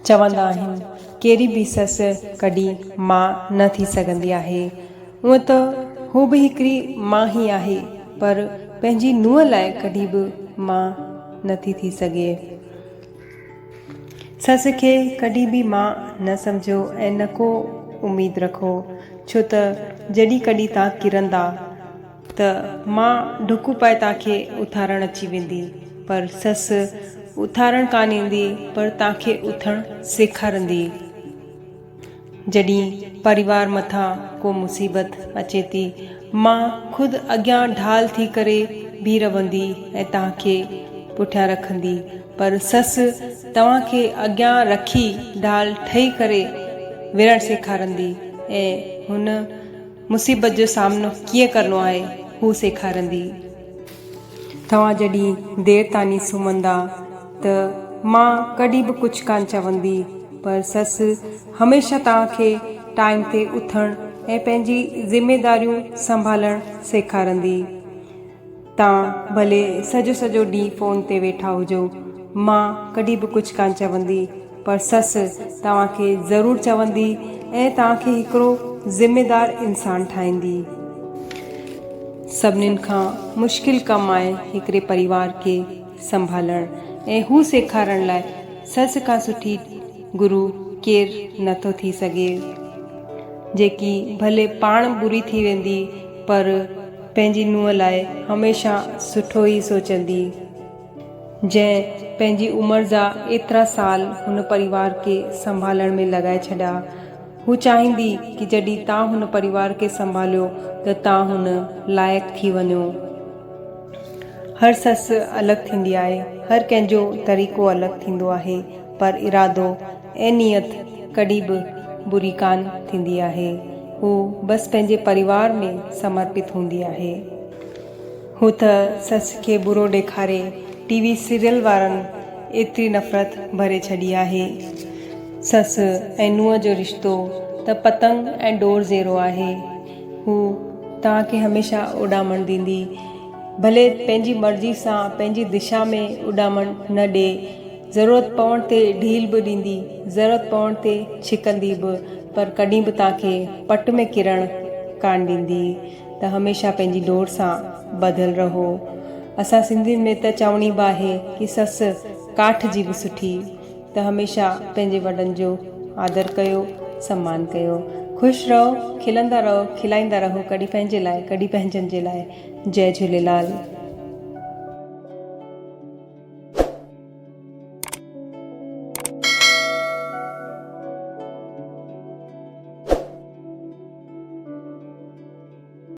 چوندا آهن ڪهڙي به سس ڪڏهن ماء نه ٿي سگهندي آهي. هونء ته هو به هڪڙي ماء ئي آهي پر پنهنجي نونهن لاء ڪڏهن به ماء نه ٿي ٿي سگهي. سس کي ڪڏهن به ماء نه سمجهو ۽ نه ڪو اميد رکو ڇو ته جڏهن ڪڏهن تان ڪرندا ته ماء ڍڪ پائي تان کي اٿارڻ اچي ويندي پر سس اٿارڻ ڪانه ايندي پر تان کي اٿڻ سيکارندي. جڏهن پريوار مٿان ڪو مصيبت اچي ٿي ماء خود اڳيان ڍال ٿي ڪري بيهي رهندي ۽ توهان کي پٺيان رکندي پر سس توهان کي اڳيان رکي ڍال ٺهي ڪري وڙهڻ سيکارندي ۽ هن مصيبت جو سامنو ڪيئن ڪرڻو آهي هو سيکارندي. توهان جڏهن دير تاني سمهندا ته مان ڪڏهن به ڪجهه ڪانه چوندي پر سس هميشه توهان کي ٽائيم تي اٿڻ ۽ پنهنجي ذميداريون سنڀالڻ سيکارندي. توهان ڀلي سڄو سڄو ڏينهن فون تي ويٺا هجو مان ڪڏهن به ڪجهه ڪانه چوندي پر سس توهان کي ضرور چوندي ۽ توهان کي هڪڙو ذميدار انسان ٺاهيندي. سڀنين کان مشڪل ڪم آهي هڪڙي پريوار کي سنڀالڻ ۽ هو سيکارڻ لاء سس کان سٺي گرو ڪير نه ٿو ٿي سگهي. جيڪي ڀلي پاڻ بري ٿي ويندي پر پنهنجي نونهن لاء هميشه سٺو ئي سوچندي. جنهن پنهنجي عمر جا ايترا سال هن پريوار کي سنڀالڻ ۾ لڳائي ڇڏيا. هو چاهيندي ڪي جڏهن تان هن پريوار کي سنڀاليو ته تان هن لائق ٿي وڃو. هر سس الڳ ٿيندي آهي، هر ڪنهن جو طريقو الڳ ٿيندو آهي پر ارادو ۽ نيت ڪڏهن به بري ڪانه ٿيندي آهي. هو بس پنهنجي پريوار ۾ سمرپت هوندي آهي. هو ته سس کي برو ڏيکاري ٽي وي سيريل وارن ايتري نفرت ڀري ڇڏي آهي. سس ۽ نونهن جو رشتو ته پتنگ ۽ ڏور جهڙو آهي. هو توهان کي هميشه اڏامڻ ڏيندي. ڀلي پنهنجي مرضي سان پنهنجي دشا ۾ اڏامڻ نه ڏي. ضرورت پوڻ تي ڍيل به ڏيندي، ضرورت پوڻ تي ڇڪندي به پر ڪڏهن به توهان کي پٽ ۾ ڪرڻ ڪانه ڏيندي. ته هميشه پنهنجي ڏور سان ٻڌل رهو. اسان سنڌين ۾ ته چوڻي به آهي ڪي سس ڪاٺ جي به سٺي ته هميشه پنهنجي وڏن جو آدر ڪيو سمان ڪيو. خوش رهو کلندا رهو کلائيندا رهو ڪڏهن پنهنجي لاء ڪڏهن پنهنجن جي لاء جئي جهوليلال.